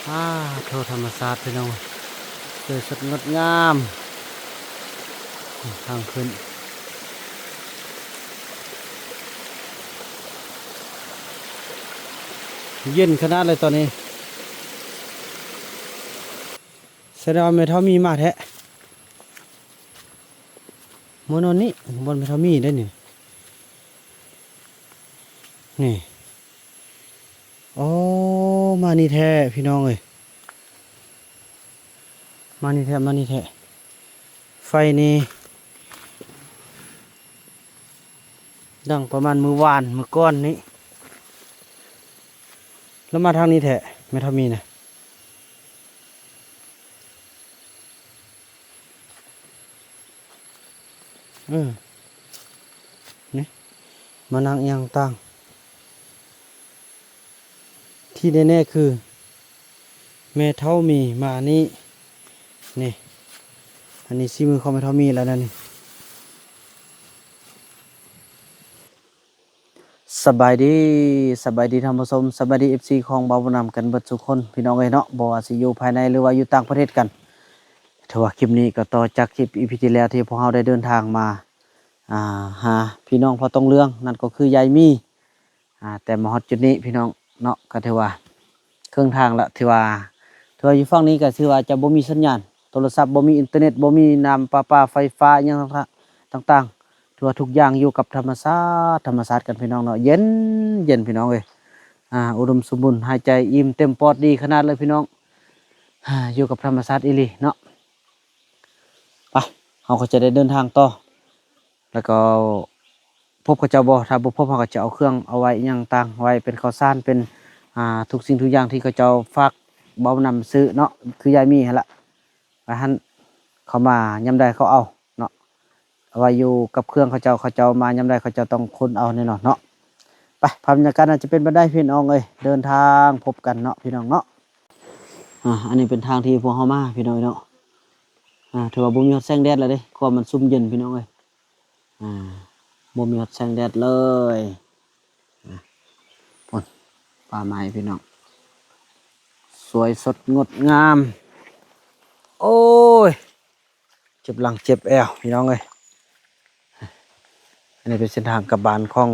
ອາ ໂທ ທຳມະຊາດພີ່ນ້ອງ ສວຍສົດງົດງາມ ທາງຂຶ້ນ ເຢັນຂະໜາດເລີຍຕອນນີ້. ສະແດງວ່າແມ່ເຖົ້າມີມາແທ້. ມານອນນີ້ ບ່ອນແມ່ເຖົ້າມີໄດ້ນີ້ ນີ້. ໂອ້ ມານີ້ແທ້ພີ່ນ້ອງເອີຍ ມານີ້ແທ້ ມານີ້ແທ້. ໄຟນີ້ດັງປະມານມື້ວານ ມື້ກ່ອນນີ້ ແລ້ວມາທາງນີ້ແທ້ ແມ່ເຖົ້າມີນະ. ເອີ ນີ້ ມານັ່ງອີ່ຫຍັງຕ່າງ ທີ່ແນ່ໆຄືແມ່ເຖົ້າມີມານີ້ ນີ້ ອັນນີ້ສີມືຂອງແມ່ເຖົ້າມີແລ້ວນະນີ້. ສະບາຍດີ ສະບາຍດີທ່ານຜູ້ຊົມ ສະບາຍດີ ເອັຟຊີ ຂອງບ່າວບຸນນຳກັນເບິດສູ່ຄົນ ພີ່ນ້ອງເອີຍເນາະ ບໍ່ວ່າຊິຢູ່ພາຍໃນ ຫຼືວ່າຢູ່ຕ່າງປະເທດກັນ. ຖືວ່າຄລິບນີ້ກໍຕໍ່ຈາກຄລິບອີພີທີ່ແລ້ວ ທີ່ພວກເຮົາໄດ້ເດີນທາງມາ ອ່າ ຫາພີ່ນ້ອງເຜົ່າຕົງເຫຼືອງ ນັ້ນກໍຄືຍາຍມີ ອ່າ ແຕ່ມາຮອດຈຸດນີ້ພີ່ນ້ອງເນາະ ກໍຖືວ່າ ເຄິ່ງທາງລະ ທີ່ວ່າ ຖືວ່າຢູ່ຝັ່ງນີ້ກໍຖືວ່າຈະບໍ່ມີສັນຍານໂທລະສັບ ບໍ່ມີອິນເຕີເນັດ ບໍ່ມີນ້ຳປະປາໄຟຟ້າອີ່ຫຍັງຕ່າງໆ ຖືວ່າທຸກຢ່າງຢູ່ກັບທຳມະຊາດ ທຳມະຊາດກັນພີ່ນ້ອງເນາະ ເຢັນ ເຢັນພີ່ນ້ອງເອີຍ ອ່າ ອຸດົມສົມບູນ ຫາຍໃຈອີ່ມເຕັມປອດ ດີຂະໜາດເລີຍພີ່ນ້ອງ ອ່າ ຢູ່ກັບທຳມະຊາດອີ່ຫຼີເນາະ. ໄປ ເຮົາກໍຈະໄດ້ເດີນທາງຕໍ່ ແລ້ວກໍ ພົບເຂົາເຈົ້າບໍ່ ຖ້າບໍ່ພົບ ເຮົາກໍຈະເອົາເຄື່ອງເອົາໄວ້ອີ່ຫຍັງຕ່າງ ໄວ້ເປັນເຂົ້າສານ ເປັນ ອ່າ ທຸກສິ່ງທຸກຢ່າງທີ່ເຂົາເຈົ້າຝາກບ່າວບຸນນຳຊື້ເນາະ ຄືຍາຍມີຫັ້ນລະ ວ່າຫັ້ນ ເຂົາມາຍາມໃດເຂົາເອົາເນາະ ເອົາໄວ້ຢູ່ກັບເຄື່ອງເຂົາເຈົ້າ ເຂົາເຈົ້າມາຍາມໃດເຂົາເຈົ້າຕ້ອງຂົນເອົາແນ່ນອນເນາະ. ໄປ ພາບບັນຍາກາດໜ້າຈະເປັນແບບໃດພີ່ນ້ອງເອີຍ ເດີນທາງພົບກັນເນາະ ພີ່ນ້ອງເນາະ. ອ່າ ອັນນີ້ເປັນທາງທີ່ພວກເຮົາມາ ພີ່ນ້ອງເນາະ ອ່າ ຖືວ່າບໍ່ມີຮອດແສງແດດແລ້ວເດ້ ຄວາມມັນຊຸ່ມເຢັນ ພີ່ນ້ອງເອີຍ. ອ່າ ບໍ່ມີຮອດແສງແດດເລີຍ ອ່າ ພຸ້ນ ປ່າໄມ້ພີ່ນ້ອງ ສວຍສົດງົດງາມ. ໂອ້ຍ ເຈັບຫຼັງເຈັບແອວ ພີ່ນ້ອງເອີຍ ອັນນີ້ເປັນເສັ້ນທາງກັບບ້ານຂອງ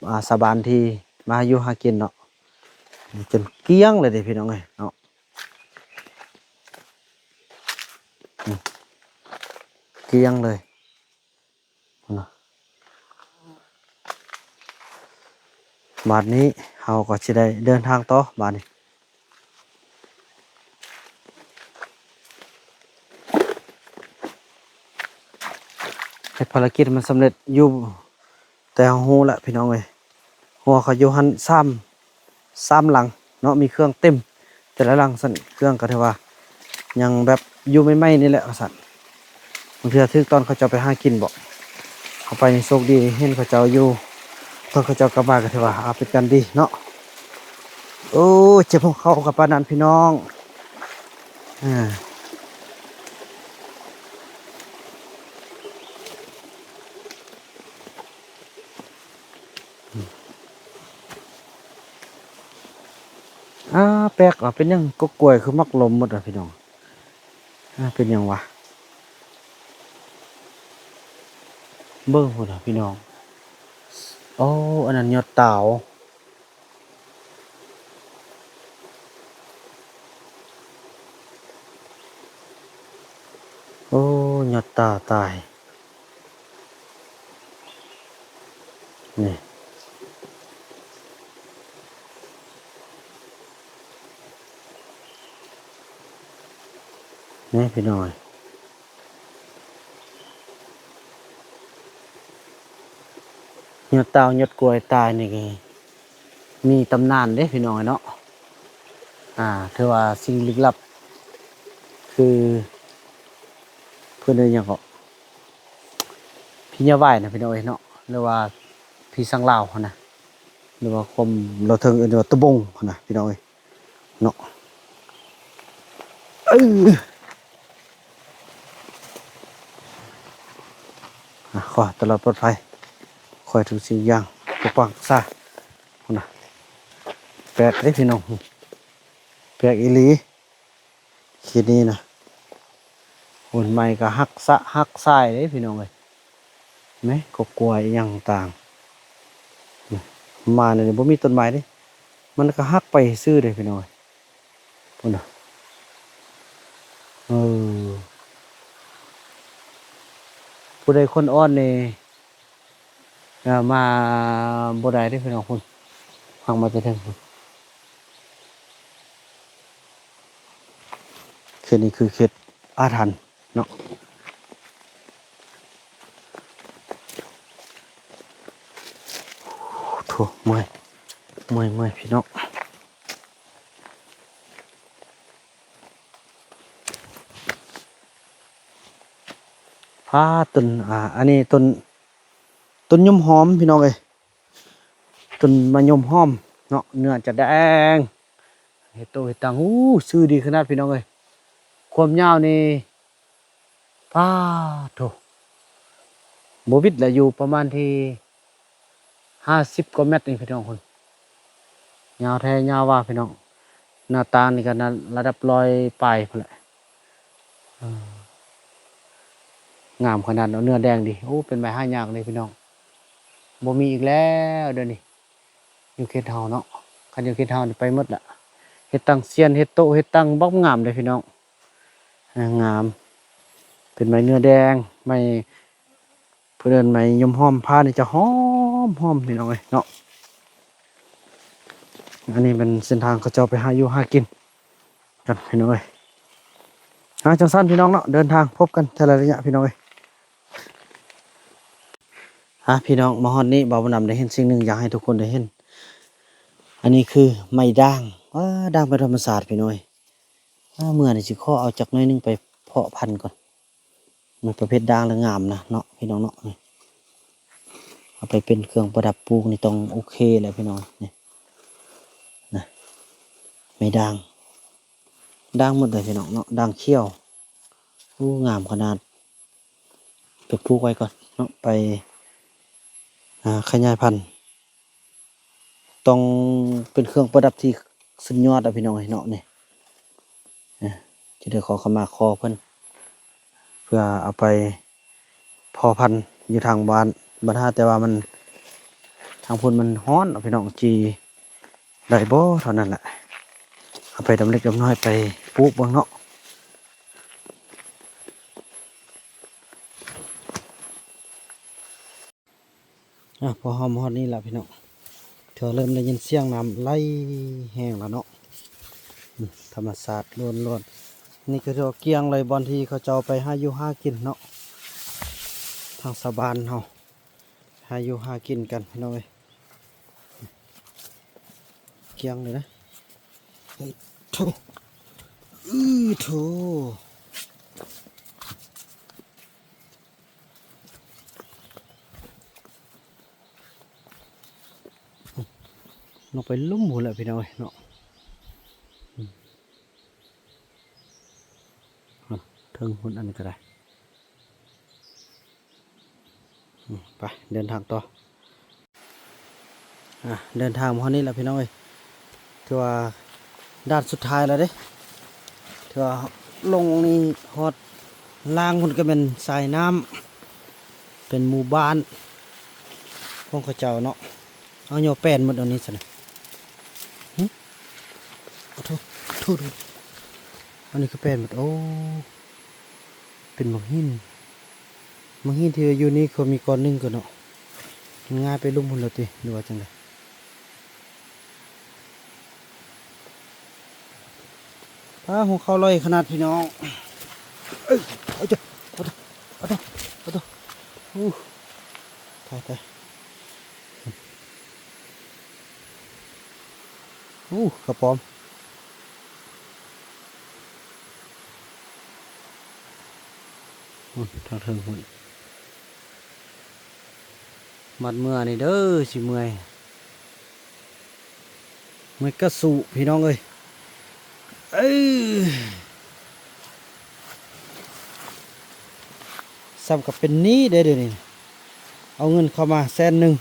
ອ່າ ຊາວບ້ານທີ່ມາຢູ່ຫາກິນເນາະ ຈົນກ້ຽງເລີຍເດ້ ພີ່ນ້ອງເອີຍເນາະ ກ້ຽງເລີຍ. ພຸ້ນນະ ບາດນີ້ເຮົາກໍຊິໄດ້ເດີນທາງຕໍ່ບາດນີ້ ເຮັດພາລະກິດໃຫ້ມັນສຳເລັດຢູ່ ແຕ່ເຮົາຮູ້ລະພີ່ນ້ອງເອີຍ ເພາະວ່າເຂົາຢູ່ຫັ້ນສາມ ສາມຫຼັງເນາະ ມີເຄື່ອງເຕັມແຕ່ລະຫຼັງຊັ້ນ ເຄື່ອງກໍຖືວ່າຍັງແບບຢູ່ໃໝ່ໆນີ້ແຫຼະວ່າຊັ້ນ ບາງເທື່ອຖືກຕອນເຂົາເຈົ້າໄປຫາກິນບໍ ເຮົາໄປນີ້ໂຊກດີເຫັນເຂົາເຈົ້າຢູ່ ຕອນເຂົາເຈົ້າກັບມາກໍຖືວ່າ ອາ ເປັນການດີເນາະ. ໂອ້ ເຈັບຫົວເຂົ່າກໍປານນັ້ນພີ່ນ້ອງ ອາ. ອາ ແປກວ່າ ເປັນຫຍັງກົກກ້ວຍຄືມັກລົມໝົດວະພີ່ນ້ອງ ອາ ເປັນຫຍັງວະ ເບິ່ງພຸ້ນນະພີ່ນ້ອງ ໂອ້ ອັນນັ້ນຍອດຕາວ. ໂອ້ ຍອດຕາວຕາຍ ນີ້ ນີ້ພີ່ນ້ອງ ຍອດຕາວຍອດກ້ວຍຕາຍນີ້ກໍມີຕຳນານເດ້ພີ່ນ້ອງເນາະ ອ່າ ຖືວ່າສິ່ງລຶກລັບ ຄືເພິ່ນເອີ້ນຫຍັງເກາະ ຜີຍາວາຍນະພີ່ນ້ອງເອີຍເນາະ ຫຼືວ່າຜີສາງລາວຫັ້ນນະ ຫຼືວ່າຄວາມລາວເທິງເອີ້ນວ່າຕະບົງຫັ້ນນະພີ່ນ້ອງເອີຍ ເນາະ ເອີ ອ່ະ ຂໍໃຫ້ຕະຫຼອດປອດໄພ ຂໍໃຫ້ທຸກສິ່ງຢ່າງປົກປັກຮັກສາ ພຸ້ນນະ ແປກເດ້ພີ່ນ້ອງ ແປກອີ່ຫຼີ ເຂດນີ້ນະ. ຕົ້ນໄມ້ກໍຫັກສະຫັກສາຍເດ້ພີ່ນ້ອງເອີຍ ແມະ ກໍກ້ວຍອີ່ຫຍັງຕ່າງ ມາແນວນີ້ບໍ່ມີຕົ້ນໄມ້ເດ້ ມັນກໍຫັກໄປຊື່ເດ້ພີ່ນ້ອງເອີຍ. ພຸ້ນນະ ເອີ ຜູ້ໃດຄົນອ່ອນນີ້ ເອີ ມາບໍ່ໄດ້ເດ້ພີ່ນ້ອງ ພຸ້ນ ພັງມາແຕ່ເທິງພຸ້ນ. ເຂດນີ້ຄືເຂດອາຖັນເນາະ. ໂທ້ ເມື່ອຍ ເມື່ອຍ ເມື່ອຍ ພີ່ນ້ອງ. ພາຕົ້ນ ອ່າ ອັນນີ້ຕົ້ນ ຕົ້ນຍົມຫອມພີ່ນ້ອງເອີຍ ຕົ້ນມະຍົມຫອມເນາະ ເນື້ອຈະແດງ ເຮັດໂຕເຮັດຕັ່ງ ໂອ້ ຊື່ດີຂະໜາດພີ່ນ້ອງເອີຍ. ຄວາມຍາວນີ້ ປາດໂທ້ ບໍ່ວິດລະ ຢູ່ປະມານທີ່ຫ້າສິບກວ່າແມັດນີ້ພີ່ນ້ອງພຸ້ນ ຍາວແທ້ຍາວວ່າພີ່ນ້ອງ. ໜ້າຕາງນີ້ກໍລະດັບຮ້ອຍປາຍພຸ້ນແຫຼະ. ເອີ ງາມຂະໜາດເນາະ ເນື້ອແດງດີ. ໂອ້ ເປັນໄມ້ຫາຍາກເດ້ພີ່ນ້ອງ ບໍ່ມີອີກແລ້ວດຽວນີ້ ຢູ່ເຂດເຮົາເນາະ. ຄັນຢູ່ເຂດເຮົານີ້ໄປໝົດລະ ເຮັດຕັ່ງຊຽນ ເຮັດໂຕະ ເຮັດຕັ່ງ ບັກງາມເດ້ພີ່ນ້ອງ. ເອີ ງາມ ເປັນໄມ້ເນື້ອແດງ ໄມ້ ເພິ່ນເອີ້ນໄມ້ຍົມຫອມ ຜ້ານີ້ຈະຫອມໆ ພີ່ນ້ອງເອີຍເນາະ. ອັນນີ້ແມ່ນເສັ້ນທາງເຂົາເຈົ້າໄປຫາຢູ່ຫາກິນກັນພີ່ນ້ອງເອີຍ. ອາ ຈັ່ງຊັ້ນພີ່ນ້ອງເນາະ ເດີນທາງພົບກັນແຕ່ລະໄລຍະພີ່ນ້ອງເອີຍ. ອາ ພີ່ນ້ອງ ມາຮອດນີ້ ບ່າວບຸນນຳໄດ້ເຫັນສິ່ງໜຶ່ງ ຢາກໃຫ້ທຸກຄົນໄດ້ເຫັນ. ອັນນີ້ຄືໄມ້ດ່າງ ວ້າ ດ່າງເປັນທຳມະຊາດພີ່ນ້ອງເອີຍ. ອາ ເມື່ອນີ້ຊິຂໍເອົາຈັກໜ້ອຍໜຶ່ງໄປເພາະພັນກ່ອນ. ມັນປະເພດດ່າງແລ້ວງາມນະເນາະ ພີ່ນ້ອງເນາະ. ເອົາໄປເປັນເຄື່ອງປະດັບປູກນີ້ຕ້ອງໂອເຄແຫຼະພີ່ນ້ອງ. ນີ້ນະ ໄມ້ດ່າງ ດ່າງໝົດເລີຍພີ່ນ້ອງເນາະ ດ່າງຂຽວ. ໂອ້ ງາມຂະໜາດ. ໄປປູກໄວ້ກ່ອນເນາະ ໄປ ອາ ຂະຫຍາຍພັນ. ຕ້ອງເປັນເຄື່ອງປະດັບທີ່ສຸດຍອດອະ ພີ່ນ້ອງເອີຍເນາະ. ນີ້ ອາ ຈະໄດ້ຂໍຂະມາຂໍເພິ່ນ ເພື່ອເອົາໄປເພາະພັນຢູ່ທາງບ້ານ. ບັນຫາແຕ່ວ່າມັນ ທາງພຸ້ນມັນຮ້ອນເນາະ ພີ່ນ້ອງ ຈີ່ໄດ້ບໍ່ເທົ່ານັ້ນແຫຼະ. ເອົາໄປດຳເລັກດຳນ້ອຍໄປປູກເບິ່ງເນາະ. ອາ ພໍເຮົາມາຮອດນີ້ລະພີ່ນ້ອງ ຖືວ່າເລີ່ມໄດ້ຍິນສຽງນ້ຳໄຫຼແຮງລະເນາະ. ອືມ ທຳມະຊາດລ້ວນໆ. ນີ້ກໍຖືວ່າກ້ຽງເລີຍ ບ່ອນທີ່ເຂົາເຈົ້າໄປຫາຢູ່ຫາກິນເນາະ ທາງຊາວບ້ານເຮົາຫາຢູ່ຫາກິນກັນພີ່ນ້ອງເອີຍ. ກ້ຽງເລີຍນະ. ໂອ້ໂທ້ ອື້ໂທ້. ລົງໄປລຸ່ມພຸ້ນແຫຼະພີ່ນ້ອງເອີຍເນາະ. ອືມ ເທິງພຸ້ນ ອັນນີ້ກໍໄດ້. ອືມ ໄປເດີນທາງຕໍ່. ອ່າ ເດີນທາງມາຮອດນີ້ແລ້ວພີ່ນ້ອງເອີຍ ຖືວ່າດ່ານສຸດທ້າຍແລ້ວເດ້. ຖືວ່າລົງນີ້ຮອດລ່າງພຸ້ນກໍແມ່ນສາຍນ້ຳ ເປັນໝູ່ບ້ານຂອງເຂົາເຈົ້າເນາະ. ເອົາ ຍໍແປ້ນໝົດອັນນີ້ຊັ້ນນະ. ຫຶ ໂອ້ໂທ້ ໂທ້ ອັນນີ້ຄືແປ້ນໝົດ. ໂອ້ ເປັນໝາກຫີນ ໝາກຫີນທີ່ວ່າຢູ່ນີ້ກໍມີກ້ອນໜຶ່ງກໍເນາະ. ມັນງ່າຍໄປລຸ່ມພຸ້ນແລ້ວຕິ ຫຼືວ່າຈັ່ງໃດ? ປ້າ ຫົວເຂົ່າລອຍຂະໜາດພີ່ນ້ອງ. ເອີຍ ເອົາເຈົ້າ ເອົາເຈົ້າ ເອົາເຈົ້າ ເອົາເຈົ້າ. ໂອ້ ຕາຍ ຕາຍ. ໂອ້ ກະປອມ. ໂອ້ ທາງເທິງພຸ້ນ. ມັດເມື່ອນີ້ເດີ ຊິເມື່ອຍ. ມັນກະສູ້ພີ່ນ້ອງເອີຍ. ເອີ ສ່ຳກັບເປັນໜີ້ເດ້ດຽວນີ້. ເອົາເງິນເຂົ້າມາແສນໜຶ່ງ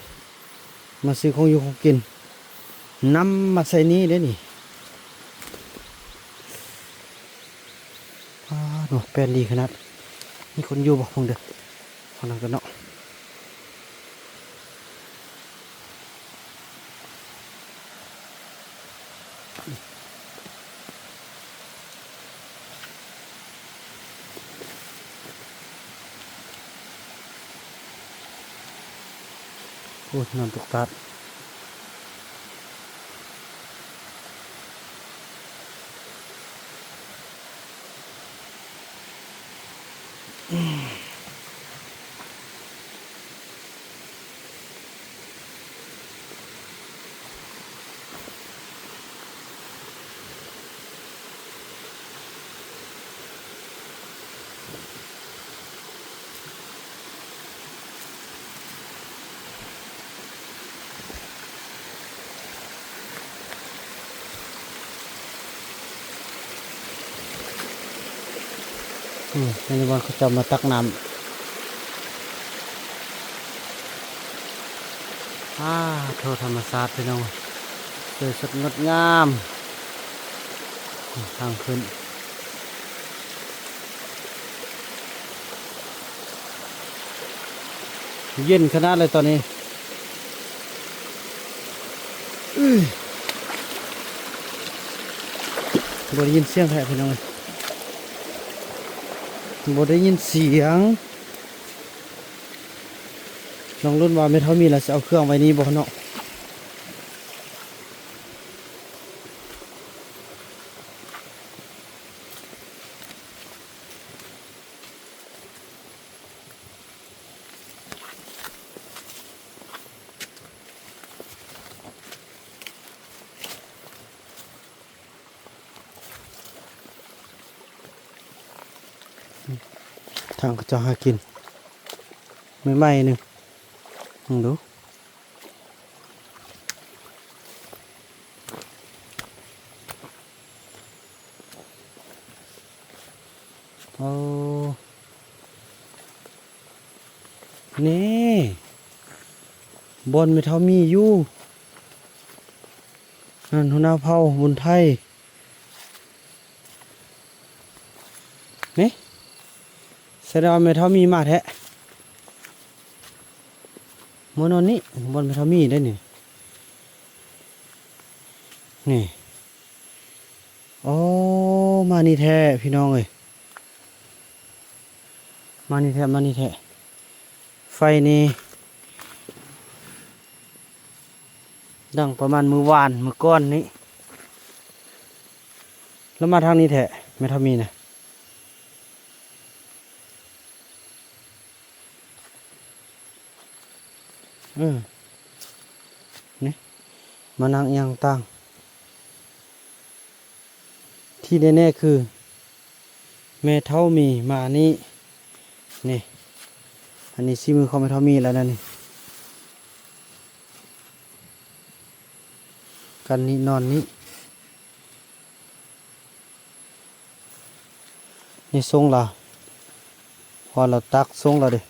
ມາຊື້ຂອງຢູ່ຂອງກິນ ນຳມາໃສ່ໜີ້ເດ້ນີ້. ໂອ້ ແປນດີຂະໜາດ. ມີຄົນຢູ່ບໍ່? ເບິ່ງເດີ້ ເຮົານັ່ງກັນເນາະ. ໂອ້ຍ ນ້ຳຕົກຕາດ. ນີ້ ອັນນີ້ບ່ອນເຂົາເຈົ້າມາຕັກນ້ຳ. ອາໂທ້ ທຳມະຊາດພີ່ນ້ອງ ສວຍສົດງົດງາມ. ທາງຂຶ້ນ ເຢັນຂະໜາດເລີຍຕອນນີ້. ອື ບໍ່ໄດ້ຍິນສຽງແທ້ພີ່ນ້ອງເອີຍ ບໍ່ໄດ້ຍິນສຽງ. ລອງລຸ້ນວ່າແມ່ເຖົ້າມີລາວຊິເອົາເຄື່ອງໄວ້ນີ້ບໍ່ເນາະ. ທາງເຂົາເຈົ້າຫາກິນໃໝ່ໆ ໜຶ່ງ ເບິ່ງດູ. ໂອ້ ນີ້ ບ່ອນແມ່ເຖົ້າມີຢູ່ ນັ້ນ ຫົວໜ້າເຜົ່າບຸນໄທ. ນີ້ ສະແດງວ່າແມ່ເຖົ້າມີມາແທ້. ມານອນນີ້ ບ່ອນແມ່ເຖົ້າມີໄດ໋ນີ້ ນີ້. ໂອ້ ມານີ້ແທ້ພີ່ນ້ອງເອີຍ ມານີ້ແທ້ ມານີ້ແທ້. ໄຟນີ້ດັງປະມານມື້ວານ ມື້ກ່ອນນີ້ ລະມາທາງນີ້ແທ້ ແມ່ເຖົ້າມີນະ. ເອີ ນີ້ ມານັ່ງອີ່ຫຍັງຕ່າງ. ທີ່ແນ່ໆ ຄື ແມ່ເຖົ້າມີມານີ້ ນີ້ ອັນນີ້ສີມືຂອງແມ່ເຖົ້າມີແລ້ວນະນີ້. ກັນນີ້ ນອນນີ້ ນີ້ຊົງລາວ ເພາະວ່າລາວຕັກຊົງລາວເດ້.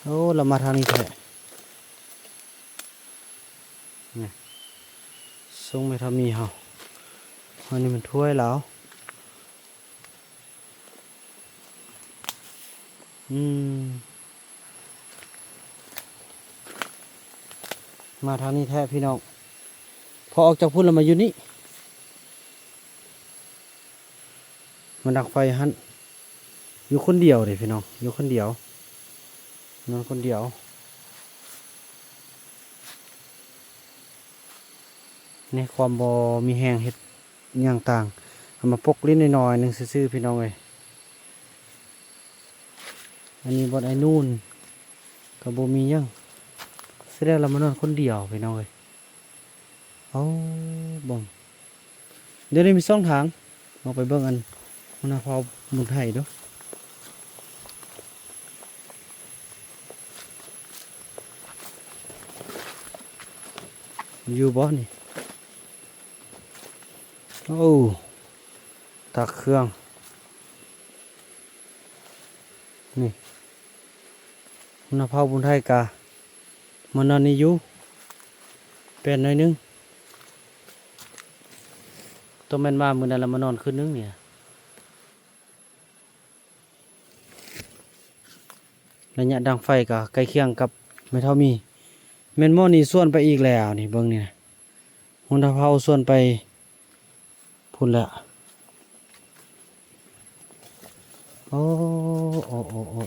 ໂອ້ ລາວມາທາງນີ້ແທ້ ນີ້ ຊົງແມ່ເຖົ້າມີເຮົາ. ອັນນີ້ມັນຖ້ວຍລາວ. ອືມ ມາທາງນີ້ແທ້ພີ່ນ້ອງ ພໍອອກຈາກພຸ້ນແລ້ວມາຢູ່ນີ້ ມາດັງໄຟຫັ້ນ. ຢູ່ຄົນດຽວເດ້ພີ່ນ້ອງ ຢູ່ຄົນດຽວ ນອນຄົນດຽວ. ໃນຄວາມບໍ່ມີແຮງເຮັດຫຍັງຕ່າງ ເອົາມາປົກຫຼິ້ນໜ້ອຍໆ ໜຶ່ງຊື່ໆ ພີ່ນ້ອງເອີຍ. ອັນນີ້ບ່ອນອ້າຍນູນ ກໍບໍ່ມີຫຍັງ ສະແດງລາວມານອນຄົນດຽວ ພີ່ນ້ອງເອີຍ. ໂອ້ ເບິ່ງ ດຽວນີ້ມີສອງທາງ ລອງໄປເບິ່ງອັນ ຫົວໜ້າເຜົ່າບຸນໄທເດີ້ ຢູ່ບໍ່ນີ້. ໂອ້ ຕັກເຄື່ອງ ນີ້ ຫົວໜ້າເຜົ່າບຸນໄທກະມານອນນີ້ຢູ່ ແປນໜ້ອຍໜຶ່ງ. ຕ້ອງແມ່ນວ່າມື້ນັ້ນລະມານອນຄືນໜຶ່ງນີ້. ໄລຍະດັງໄຟກໍໃກ້ຄຽງກັບແມ່ເຖົ້າມີ. ແມ່ນໝໍນີ້ຊວນໄປອີກແລ້ວນີ້ ເບິ່ງນີ້ນະ. ຫົວໜ້າເຜົ່າຊວນໄປພຸ້ນແລ້ວ. ໂອ້ ໂອ້ ໂອ້ ໂອ້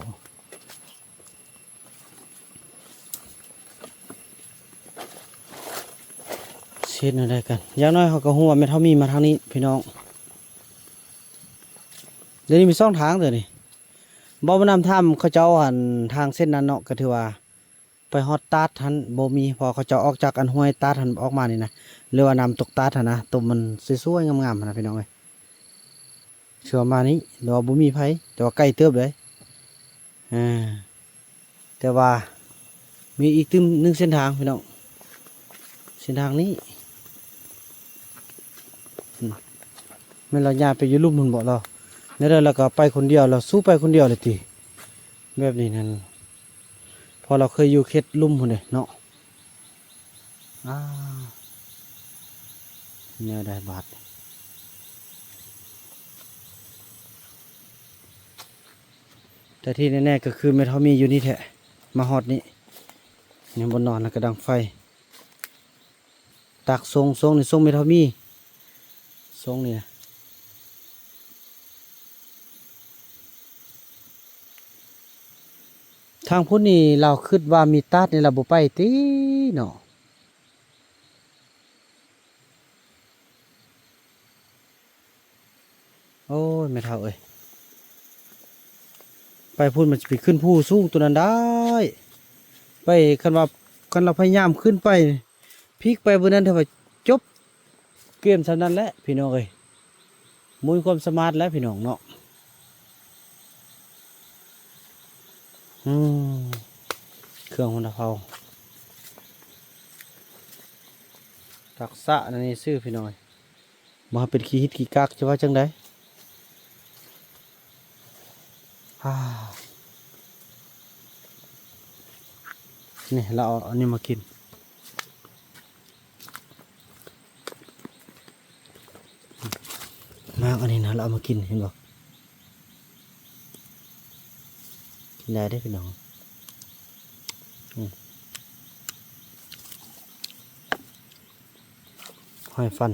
ຊິເຮັດແນວໃດກັນ? ຢ່າງໜ້ອຍເຮົາກໍຮູ້ວ່າແມ່ເຖົ້າມີມາທາງນີ້ພີ່ນ້ອງ. ດຽວນີ້ມີສອງທາງເດີນີ້. ບໍ່ ມານຳຖາມເຂົາເຈົ້າຫັ້ນ ທາງເສັ້ນນັ້ນເນາະ ກໍຖືວ່າໄປຮອດຕາດຫັ້ນບໍ່ມີ ເພາະເຂົາເຈົ້າອອກຈາກອັນຫ້ວຍຕາດຫັ້ນອອກມານີ້ນະ ຫຼືວ່ານ້ຳຕົກຕາດຫັ້ນນະ ຕົວມັນສວຍໆງາມໆຫັ້ນນະ ພີ່ນ້ອງເອີຍ. ເຊື່ອມານີ້ ແຕ່ວ່າບໍ່ມີໃຜ ແຕ່ວ່າໄກເຕີບເດ້. ອ່າ ແຕ່ວ່າມີອີກຕື່ມໜຶ່ງເສັ້ນທາງພີ່ນ້ອງ ເສັ້ນທາງນີ້. ອືມ ແມ່ນລາວຍ່າງໄປຢູ່ລຸ່ມພຸ້ນບໍລາວ? ແນວໃດລາວກໍໄປຄົນດຽວ ລາວສູ້ໄປຄົນດຽວເລີຍຕິ ແບບນີ້ນັ້ນ ເພາະລາວເຄີຍຢູ່ເຂດລຸ່ມພຸ້ນເດ້ເນາະ. ອ້າ ແນວໃດບາດ? ແຕ່ທີ່ແນ່ໆກໍຄືແມ່ເຖົ້າມີຢູ່ນີ້ແທ້ ມາຮອດນີ້ ຍັງບໍ່ນອນ ແລ້ວກໍດັງໄຟ ຕາກຊົງ ຊົງນີ້ຊົງແມ່ເຖົ້າມີ ຊົງນີ້ນະ. ທາງພຸ້ນນີ້ລາວຄິດວ່າມີຕາດນີ້ລາວບໍ່ໄປຕິເນາະ. ໂອ້ຍ ແມ່ເຖົ້າເອີຍ ໄປພຸ້ນມັນຊິໄປຂຶ້ນພູສູງຕົວນັ້ນໄດ້ ໄປ ຄັນວ່າ ຄັນລາວພະຍາຍາມຂຶ້ນໄປ ພິກໄປມື້ນັ້ນ ຖືວ່າຈົບເກມສ່ຳນັ້ນແຫຼະພີ່ນ້ອງເອີຍ ບໍ່ມີຄວາມສາມາດແລ້ວພີ່ນ້ອງເນາະ. ອືມ ເຄື່ອງຫົວໜ້າເຜົ່າ ທັກສະນັ້ນນີ້ຊື່ພີ່ນ້ອງເອີຍ. ບໍ່ເປັນຂີ້ຫິດຂີ້ກາກ ຈະວ່າຈັ່ງໃດ? ອາ ນີ້ລາວເອົາອັນນີ້ມາກິນ ໝາກອັນນີ້ນະ ລາວເອົາມາກິນ ເຫັນບໍ່? ກິນໄດ້ເດ້ພີ່ນ້ອງ ອືມ ຫອຍຟັນ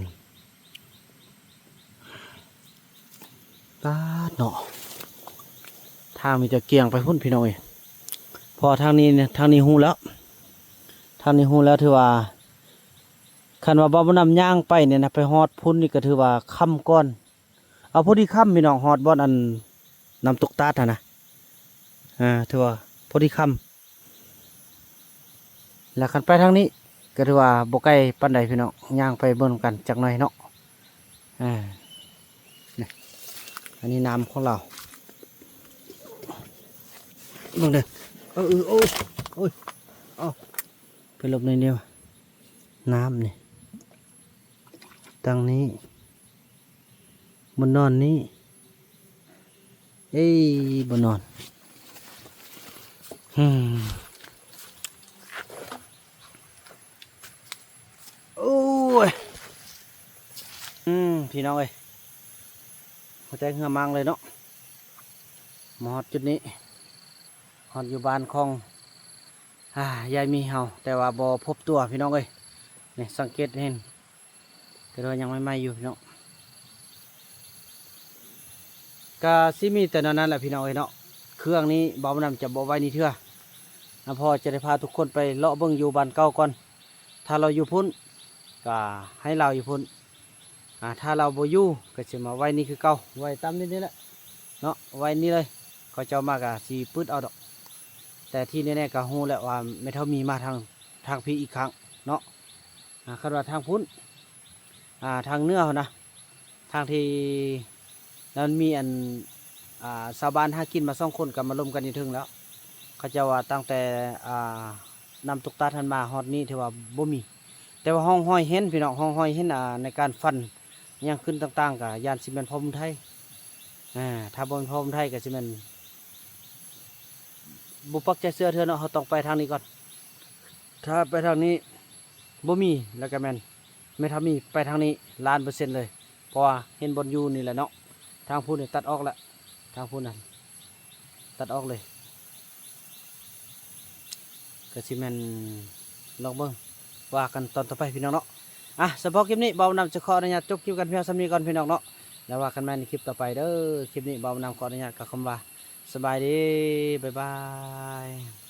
ປາດເນາະ ທາງມີແຕ່ກ່ຽງໄປພຸ້ນພີ່ນ້ອງເອີຍ ເພາະວ່າທາງນີ້ ທາງນີ້ຮູ້ແລ້ວ ທາງນີ້ຮູ້ແລ້ວ ຖືວ່າ ຄັນວ່າບ່າວບຸນນຳຍ່າງໄປນີ້ນະ ໄປຮອດພຸ້ນນີ້ກໍຖືວ່າຄ່ຳກ່ອນ ເອົາ ພໍດີຄ່ຳພີ່ນ້ອງ ຮອດບ່ອນອັນນ້ຳຕົກຕາດຫັ້ນນະ ອ່າ ຖືວ່າພໍດີຄ່ຳ ແລ້ວຄັນໄປທາງນີ້ກໍຖືວ່າບໍ່ໄກປານໃດພີ່ນ້ອງ ຍ່າງໄປເບິ່ງນຳກັນຈັກໜ້ອຍເນາະ. ອ່າ ນີ້ ອັນນີ້ນ້ຳຂອງລາວ ເບິ່ງເດີ ເອີ ໂອ້ ໂອ້ຍ ເອົາ ໄປຫຼົບໜ້ອຍດຽວ ນ້ຳນີ້ ຕັ້ງນີ້ ບໍ່ນອນນີ້ ເອີຍ ບໍ່ນອນ ອືມ ໂອ້ຍ ອືມ ພີ່ນ້ອງເອີຍ ຫົວໃຈເຫື່ອມັງເລີຍເນາະ ມາຮອດຈຸດນີ້ ຮອດຢູ່ບ້ານຂອງ ອ່າ ຍາຍມີເຮົາ ແຕ່ວ່າບໍ່ພົບຕົວພີ່ນ້ອງເອີຍ ນີ້ ສັງເກດເຫັນ ແຕ່ວ່າຍັງໃໝ່ໆຢູ່ພີ່ນ້ອງ ກະຊິມີແຕ່ແນວນັ້ນແຫຼະພີ່ນ້ອງເອີຍເນາະ ເຄື່ອງນີ້ບ່າວບຸນນຳຈະບໍ່ໄວ້ນີ້ເທື່ອ ນະ ເພາະຈະໄດ້ພາທຸກຄົນໄປເລາະເບິ່ງຢູ່ບ້ານເກົ່າກ່ອນ ຖ້າລາວຢູ່ພຸ້ນ ກະໃຫ້ລາວຢູ່ພຸ້ນ ອ່າ ຖ້າລາວບໍ່ຢູ່ ກະຊິມາໄວ້ນີ້ຄືເກົ່າ ໄວ້ຕາມນີ້ນີ້ແຫຼະເນາະ ໄວ້ນີ້ເລີຍ ເຂົາເຈົ້າມາກະຊິປຶດເອົາດອກ ແຕ່ທີ່ແນ່ໆກະຮູ້ແລ້ວວ່າແມ່ເຖົ້າມີມາທາງ ທາງພີ້ອີກຄັ້ງເນາະ ອ່າ ຄັນວ່າທາງພຸ້ນ ອ່າ ທາງເໜືອພຸ້ນນະ ທາງທີ່ ແລ້ວມັນມີອັນ ອ່າ ຊາວບ້ານຫາກິນມາສອງຄົນກໍມາລົມກັນຢູ່ເທິງແລ້ວ ເຂົາເຈົ້າວ່າຕັ້ງແຕ່ ອ່າ ນ້ຳຕົກຕາດຫັ້ນມາຮອດນີ້ຖືວ່າບໍ່ມີ ແຕ່ວ່າຮ່ອງຮອຍເຫັນພີ່ນ້ອງ ຮ່ອງຮອຍເຫັນ ອ່າ ໃນການຟັນຫຍັງຂຶ້ນຕ່າງໆ ກໍຢ້ານຊິແມ່ນພໍ່ບຸນໄທ ອ່າ ຖ້າບໍ່ແມ່ນພໍ່ບຸນໄທກໍຊິແມ່ນ ບໍ່ປັກໃຈເຊື່ອເທື່ອເນາະ ເຮົາຕ້ອງໄປທາງນີ້ກ່ອນ ຖ້າໄປທາງນີ້ບໍ່ມີ ແລ້ວກໍແມ່ນ ແມ່ນຖ້າມີໄປທາງນີ້ລ້ານເປີເຊັນເລີຍ ເພາະວ່າເຫັນບ່ອນຢູ່ນີ້ແຫຼະເນາະ ທາງພຸ້ນນີ້ຕັດອອກແລ້ວ ທາງພຸ້ນນັ້ນຕັດອອກເລີຍ ກໍຊິແມ່ນລອງເບິ່ງ ວ່າກັນຕອນຕໍ່ໄປພີ່ນ້ອງເນາະ. ອ່ະ ສະເພາະຄລິບນີ້ ບ່າວນຳຈະຂໍອະນຸຍາດຈົບຄລິບກັນພຽງສ່ຳນີ້ກ່ອນພີ່ນ້ອງເນາະ ແລ້ວວ່າກັນໃໝ່ໃນຄລິບຕໍ່ໄປເດີ. ຄລິບນີ້ບ່າວນຳຂໍອະນຸຍາດກ່າວຄຳວ່າ ສະບາຍດີ ບາຍບາຍ.